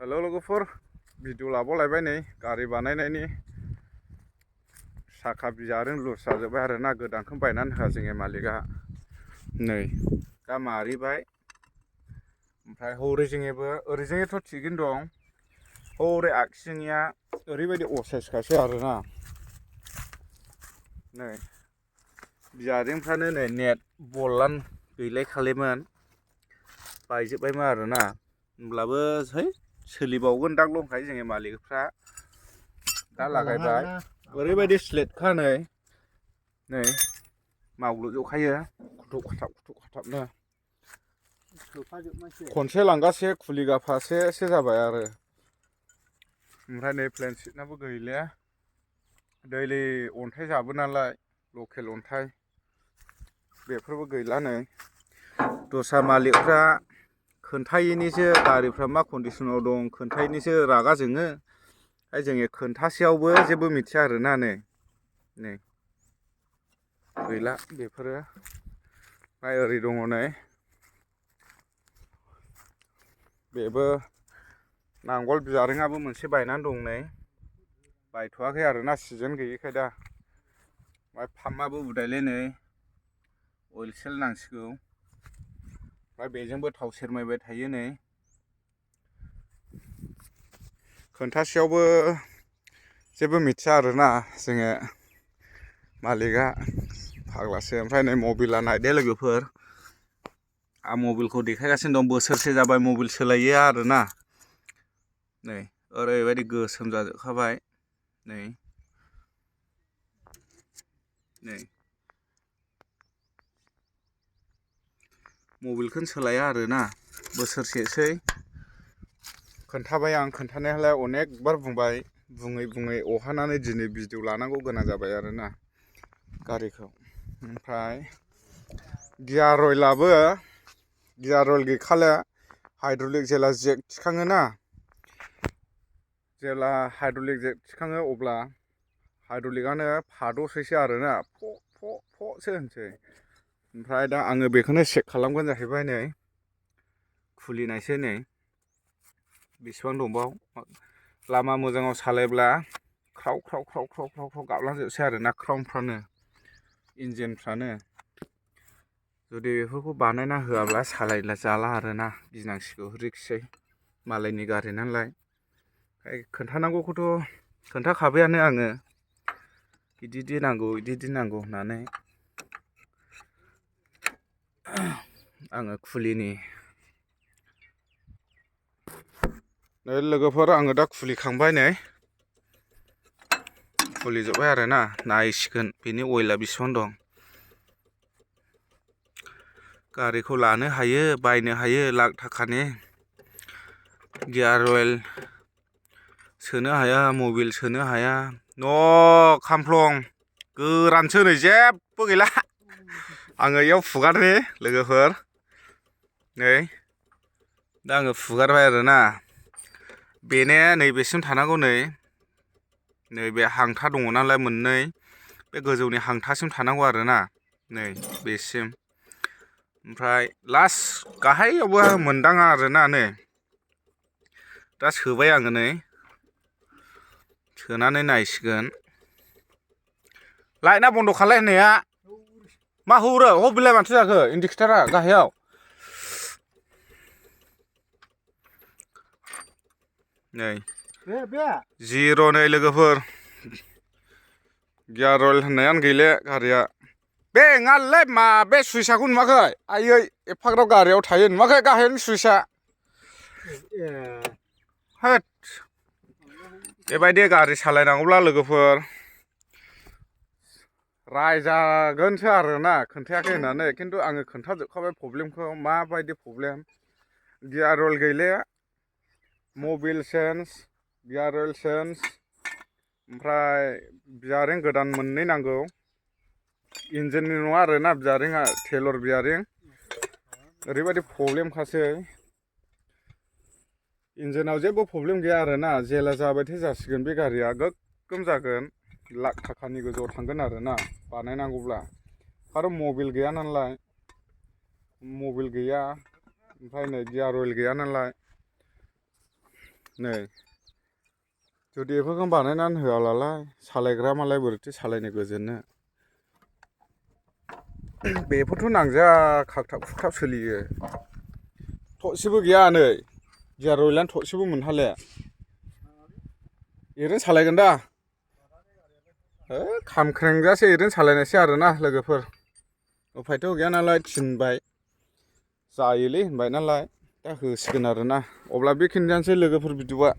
हेल' लोगोफोर भिडिअ लाबावलायबाय नै गारि बानायनायनि साखा बिजाजों लुज जाजोब्बाय आरो ना गोदानखौनो बायनानै होआ जोंनि मालिकआ नै दा मारिबाय ओमफ्राय हौरैजोंबो ओरैजोंथ' थिगैनो दं हौरै आगसिनिया ओरैबायदि असाइसखासो आरोना नै बिजारिंफ्रानो नै नेट बलान गैलायखालिमोन बायजोब्बायमोन आरोना होमब्लाबो है सोलिबावगोन दां दंखायो जोंनि मालिकफ्रा दा लागायबाय ओरैबायदि स्लेटखा नै मावग्लुबजोबखायो खुथुब खाथाबनो खनसे लांगासे खुलिगाफासेसो जाबाय आरो ओमफ्राय नै प्लेन सिटनाबो गैलिया दैलि अन्थाइ जाबो नालाय लकेल अन्थाइ बेफोरबो गैला नै दस्रा मालिकफ्रा खोन्थायैनिसो गारिफ्रा मा कन्डिसनाव दं खोन्थायैनिसो रागा जोङो जोङो खोन्थासेयावबो जेबो मिथिया आरोना नै गैला बेफोरो ओमफ्राय ओरै दङ नै बेबो नांगोल बिजारिङाबो मोनसे बायनानै दं नै बायथ'वाखै आरोना सिजोन गैयिखाय दा ओमफ्राय पाम्पआबो उदायलै नै अइल सेल नांसिगौ ओमफ्राय बेजोंबो थाव सेरमायबाय थायो नै खोन्थासेयावबो जेबो मिथिया आरोना जोङो मालिकआ फाग्लासो ओमफ्राय नै मबिला नायदो लोगोफोर आं मबिलखौ देखायगासिनो दं बोसोरसे जाबाय मबिल सोलायैया आरोना नै ओरैबायदि गोसोम जाजोबखाबाय नै मबिलखौनो सोलाया आरोना बोसोरसेसै खोन्थाबाय आं खोन्थानायालाय अनेक बार बुंबाय बुङै अहानानै दिनै भिडिअ लानांगौ गोनां जाबाय आरोना गारिखौ ओमफ्राय गियार अइल गैखाला हाइड्रलिक जेला जेक थिखाङोना जेब्ला हाइड्रलिक जेक थिखाङो अब्ला हाइड्रलिकआनो फादसैसो आरोना फ'सो होनसै ओमफ्राय दा आङो बेखौनो चेक खालामगोन जाहैबाय नै खुलिनायसै नै बेसेबां दंबाव लामा मोजाङाव सालायब्ला ख्राव गाबलांजोबसै आरोना क्राउनफ्रानो इन्जिनफ्रानो जुदि बेफोरखौ बानायना होआब्ला सालायला जाला आरोना गिनांसिगौ रिक्ससै मालायनि गारि नालाय खोन्थानांगौखौथ' खोन्थाखाबायानो आङो बिदि नांगौ होननानै आङो खुलिनि नै लोगोफोर आङो दा खुलिखांबाय नै खुलिजोब्बाय आरोना नायसिगोन बेनि अइला बेसेबां दं गारिखौ लानो हायो बायनो हायो लाख थाखानि गियार अइल सोनो हाया मबिल सोनो हाया न' खामफ्लं गोरानसो नै जेबो गैला आङो इयाव फुगारनि लोगोफोर नै दा आङो फुगारबाय आरोना बेने नैबेसिम थानांगौ नैबे हांथा दङ नालाय मोननै बे गोजौनि हांथासिम थानांगौ आरोना नै बेसिम ओमफ्राय लास्ट गाहायावबो मोनदाङा आरोना नै दा सोबाय आङो नै सोनानै नायसिगोन लाइटआ बन्द' खालाय होननाया मा हौरो बिलाय माथो जाखो इन्डिकेटारा गाहायाव नै जिर' नै लोगोफोर गियार अइल होननायानो गैले गारिया बे नङालै मा बे सुइचखौ नुवाखै आयै एफाग्राब गारियाव थायो नुवाखै गाहायनि सुइचआ होद बेबायदि गारि सालायनांगौब्ला लोगोफोर रायजागोनसो आरोना खोन्थायाखै होननानै खिन्थु आङो खोन्थाजोबखाबाय प्रब्लेमखौ माबायदि प्रब्लेम गियार अइल गैले मबिल चेन्ज गियार अइल चेन्ज ओमफ्राय बियारिं गोदान मोननै नांगौ इन्जिननि नङा आरोना बियारिंआ टेलर बियारिं ओरैबायदि प्रब्लेमखासै इन्जिनाव जेबो प्रब्लेम गैया आरोना जेला जाबायथाय जासिगोन बे गारिया गोग्गोम जागोन लाख थाखानि गोजौआव थांगोन आरोना बानायनांगौब्ला आरो मबिल गैया नालाय ओमफ्राय नै गियार अइल गैया नालाय नै जुदि बेफोरखौ बानायनानै होआब्लालाय सालायग्रा मालाय बोरैथो सालायनो गोजोननो। बेफोरथ' नांजाया खागथाब खुगथाब सोलियो। थरसेबो गैया नै गियार अइलानो थरसेबो मोनहाले। ओरैनो सालायगोन दा खामख्रेंजासे ओरैनो सालायनायसै आरोना लोगोफोर। उफायथ' गैया नालाय थिनबाय जायोलै होनबाय नालाय दा होसिगोन आरोना। अब्ला बेखिनियानोसै लोगोफोर भिडिअ'आ।